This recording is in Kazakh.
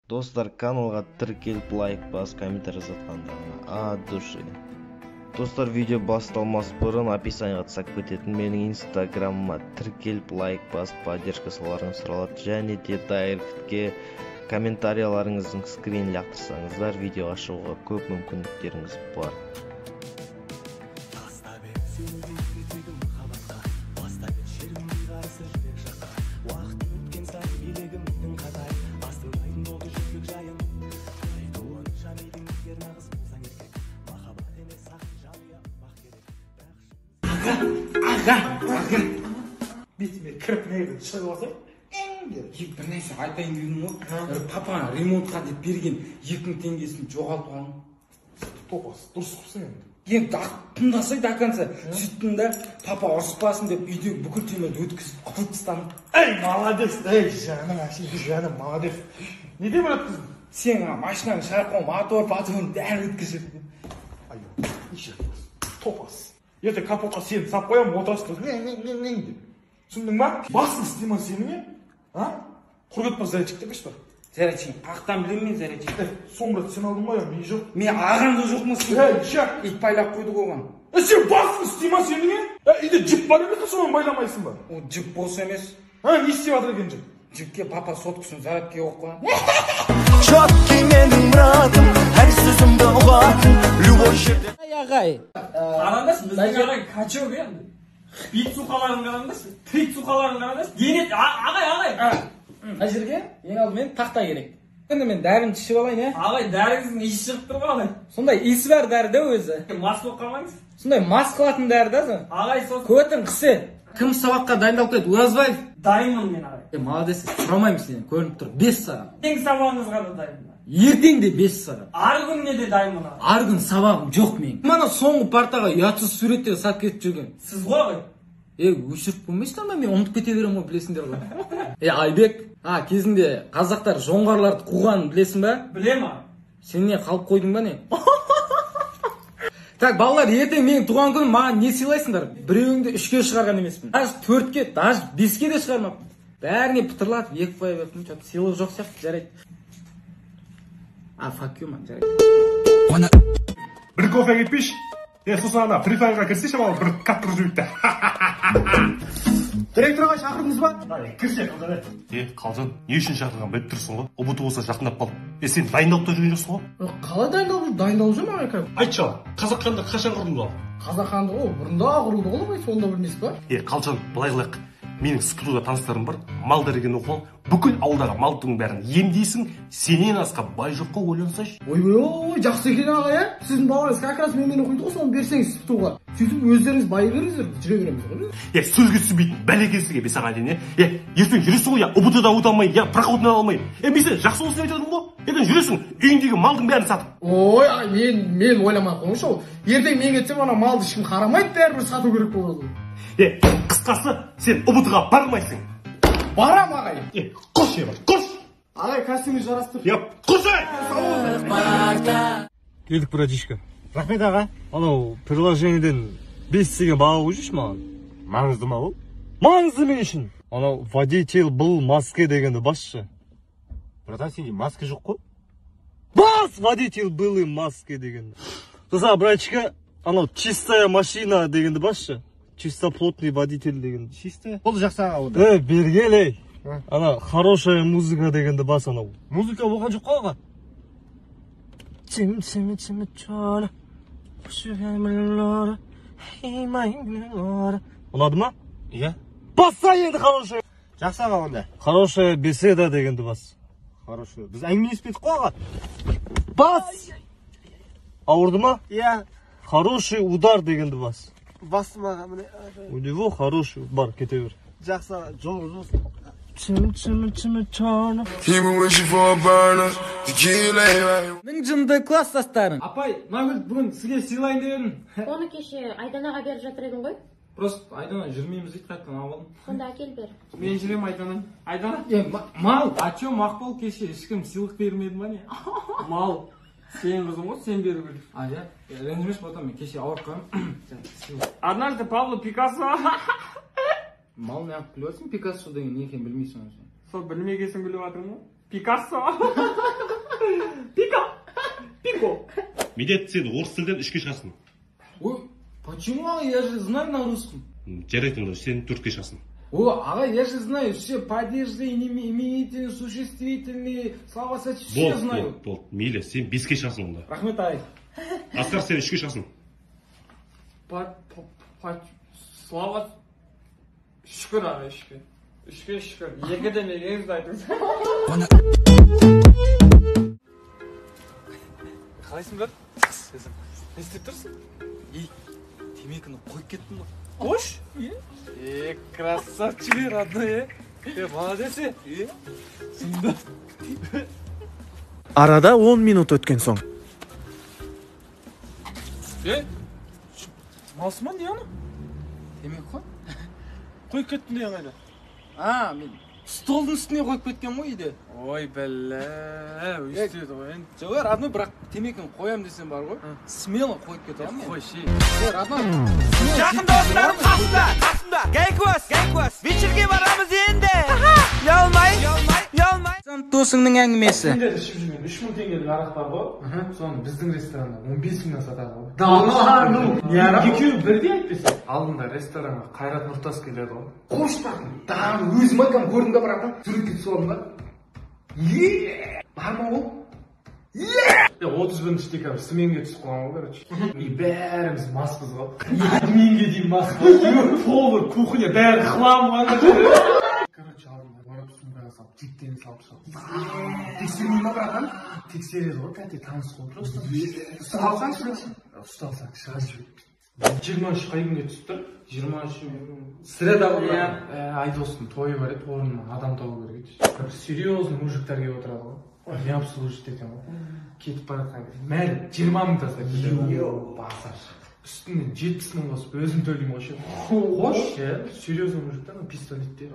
Достар, каналға тіркеліп, лайк басып, комментарий жазатқандарыңа от души. Достар, видео басталмас бұрын описание ға тастап кететін менің инстаграмыма тіркеліп, лайк басып, поддержка салуларыңыз сұралады. Және де директке комментарияларыңыздың скрин лақтырсаңыздар, видеоға шығуға көп мүмкіндіктеріңіз бар. Аға, аға, бетіме кіріп неге шығып алсай, деп. Бір нәрсе айтайын дедім ғой. Папа ремонтқа деп берген 2000 теңгесін жоғалтып алдым. Топас, дұрыс қылыпсың енді. Енді тыңдасай до конца. Сөйттім да, папа ұрыспасын деп үйде бүкіл темірді өткізіп құтылып тастадым. Ей, молодец, ей, жаным, әшейін жаным, молодец. Не деп өткіздің? Сен машинаңды шығарып қойған мотор, патрон бәрін өткізіп. Ай, неше топас. Ертең капотқа сені сап қоямын, отырасың, не деп. Түсіндің ба? Басың істей ма сенің, а? Құр кетіп бар, зарядчик деп бар. Зарядчик, қақтан білемін мен зарядчик. Соңғы рет сен алдың ғой, мен жоқ. Мен ағам да жоқ мыс. Ей, ишак. Ит байлап қойды оған. Сен басың істей ма сенің, үйде жіп бар емес пе, соны байламайсың ба? Ол жіп бос емес. А, не істеп жатыр екен жіп? Жіпке папа соткасын зарядке қойып қойған. Четкий менің мұратым, әр сөзімді ұғатын, любой жерде. Ағай. Қараңдаршы, біздің ағай качок енді. Бит суқаларын қараңдаршы, тік суқаларын қараңдаршы. Дене, ағай, ағай. Мына жерге ең алдымен тақта керек. Енді мен дәрімді ішіп алайын, ә? Ағай, дәріңіздің иісі шығып тұр ғой, ағай. Сондай иісі бар дәрі де өзі. Мас болып қалмаңыз. Сондай мас қылатын дәрі да сол. Ағай, сосын. Көтің қысы. Кім сабаққа дайындалып келеді? Оязбаев. Дайынмын мен, ағай. Молодец, сұрамаймын сенен, көрініп тұр. 5 сағат. Ертең сабағыңызға да дайынмын. Ертең де 5 сағат. Арғы күніне де дайынмын, ағай. Арғы күн сабағым жоқ менің. Мана соңғы партаға ұятсыз суреттер сап кетіп жүрген. Сіз ғой, ағай. Өшіріп қоймайсыздар ма? Мен ұмытып кете беремін ғой, білесіңдер ғой. Айбек, кезінде қазақтар жоңғарларды қуғанын білесің ба? Білемін, ағай. Сен не қалып қойдың ба не? Так, балалар, ертең менің туған күнім, маған не сыйлайсыңдар? Біреуіңді 3-ке шығарған емеспін. Даже 4-ке, даже 5-ке де шығармаппын. Бәріне пытырлатып 2 қоя бердім. Чё-то сыйлық жоқ сияқты, жарайды. А, fuck you, man, жарайды. Бір кофе кетпейші. Сосын ана Free Fire'ға кірсеші, маған бір каттырып жіберді. Директорға шақырдыңыз ба? Кірсе, Қалжан. Қалжан, не үшін шақырған біліп тұрсың ғой? ҰБТ болса жақындап қалды. Сен дайындалып та жүрген жоқсың ғой? Қалай дайындалып жүрмін? Дайындалып жүрмін, ағай. Айтшы ал, қазақ хандығы қашан құрылды ал? Қазақ хандығы ол бұрында құрылды ғой, ағай, сонда білмейсіз ба? Қалжан, былай қылайық. Менің СПТУ-да таныстарым бар, мал дәрігерін оқып ал, бүкіл ауылдағы малдың бәрін емдейсің, сенен асқа бай жоқ қой, ойлансайшы. Ой, ой, жақсы екен ағай, ә? Сіздің балаңыз как раз менімен оқиды ғой, соны берсеңіз СПТУ-ға. Сөйтіп өздеріңіз бай беріңіздер, жүре береміз ғой біз. Сөзге түсінбейтін бәлекесіге мен саған айтайын, ертең жүресің ғой, ҰБТ-да өте алмай, проходный ала алмай. Мен сені жақсы болсын деп айтып отырмын ғой. Ертең жүресің, үйіңдегі малдың бәрін сатып. Ой, ағай, мен ойламай ақ қойыңызшы ол. Ертең мен кетсем, ана малды ешкім қарамайды, бәрібір сату керек болады. Қысқасы, сен ҰБТ-ға бармайсың. Барам, ағай. Қош, бар, қош. Ағай, костюміңізді жарастыр. Қош, ей! Келдік, братишка. Рахмет, аға. Анау приложениеден 5 деген баға қойып жүрші маған. Маңызды ма ол? Маңызды мен үшін. Анау водитель был маске дегенді басшы. Братан, сенде маска жоқ қой? Бас, водитель был и маске дегенді. Сосын, братишка, анау чистая машина дегенді басшы. Чистоплотный водитель дегенді. Чистая? Ол жақсы аға онда. Бергел, ей. Ана хорошая музыка дегенді бас анау. Музыка болған жоқ қой, аға. Ұнады ма? Иә. Басса енді хорошая. Жақсы аға онда. Хорошая беседа дегенді бас. Хорошая. Біз әңгімелеспедік қой, аға. Бас! Ауырды ма? Иә. Хороший удар дегенді бас. Бастым аға, міне. У него хороший, бар, кете бер. Жақсы аға, жолыңыз болсын. Мың жынды класстастарың. Апай, мына гүлді бүгін сізге сыйлайын деп едім. Оны кеше Айданаға беріп жатыр едің ғой? Просто Айдана жүрмейміз дейді, қайтадан алып алдым. Сонда әкел бер. Мен жүремін, Айдана. Айдана? Мал, а чё Мақпал кеше ешкім сыйлық бермеді ма не? Мал, сен қызың ғой, сен беру керек. А, иә? Ренжімеші, потом мен кеше ауырып қалдым. Однажды Пабло Пикассо. Мал неғып күліп жатсың? Пикассо деген не екенін білмейсің ғой сен. Сол білмегесін күліп жатырмын ғой. Пикассо. Пика. Пико. Медет, сен орыс тілден 3-ке шығасың. Ой, почему, аға? Я же знаю на русском. Жарайды онда, сен 4-ке шығасың. О, аға, я же знаю все падежи, именительные, существительные, слова, все знаю. Болды, болды, мейлі, сен 5-ке шығасың онда. Рахмет, ағай. Асқар, сен 3-ке шығасың. Слава, шүкір, аға, 3-ке. 3-ке шүкір. 2 демегеніңізді айтыңыз. Қалайсың, брат? Не істеп тұрсың? Ей, темекіні қойып кеттім ғой. Қош? Е, красавчик, родной, е. Молодец, е. Сұмдық. Арада 10 минут өткен соң. Е, малсың ба, не аны? Темекі қой. Қойып кеттім деген қайда? А, мен столдың үстіне қойып кеткен ғой үйде. Ой, бәле, өйстеді ғой енді. Жоқ, родной, бірақ темекіні қоям десем бар ғой, смело қойып кете аламын мен. Қой, ше. Родной. Жақын достарым қасымда, қасымда. Гайкуас, гайкуас. Вечерге барамыз енді. Ұялмай, ұялмай. Досыңның әңгімесі. Сендер ішіп жүрген 3000 теңгелік арақ бар ғой, соны біздің ресторанда 15 мыңнан сатады ғой. Да ладно? Не арақ? Екеуі бірдей әйтпесе. Алдында ресторанға Қайрат Нұртас келеді ғой. Қош, братан. Да, өзім айтқам, көрдім да, братан. Суретке түсіп алдым да. Е, бар ма ол? Е! 31 декабрь сменге түсіп қалған ғой, короче. И бәріміз маспыз ғой. Админге дейін мас ғой. Повар, кухня, бәрі хлам ғой. Короче, алдында барып сумкаға салып, життен салып шығып. Тексермей ма, братан? Тексереді ғой, кәте таныс ғой. Просто ұсталсаң шығасың. Ұсталсаң шығарып жібереді. 23 қай күнге түсіп тұр? 23 среда ғой. Айдостың тойы бар еді, орнына адам табу керек еді. Бір серьезный мужиктар келіп отырады ғой. Мен обслуживать етемін ғой. Кетіп бара жатқан кезде мәл 20 мың тастап кетеді. Базар. Үстінен 70 мың қосып өзім төлеймін ғой ше. Қош, серьезный мужиктар, пистолеттер.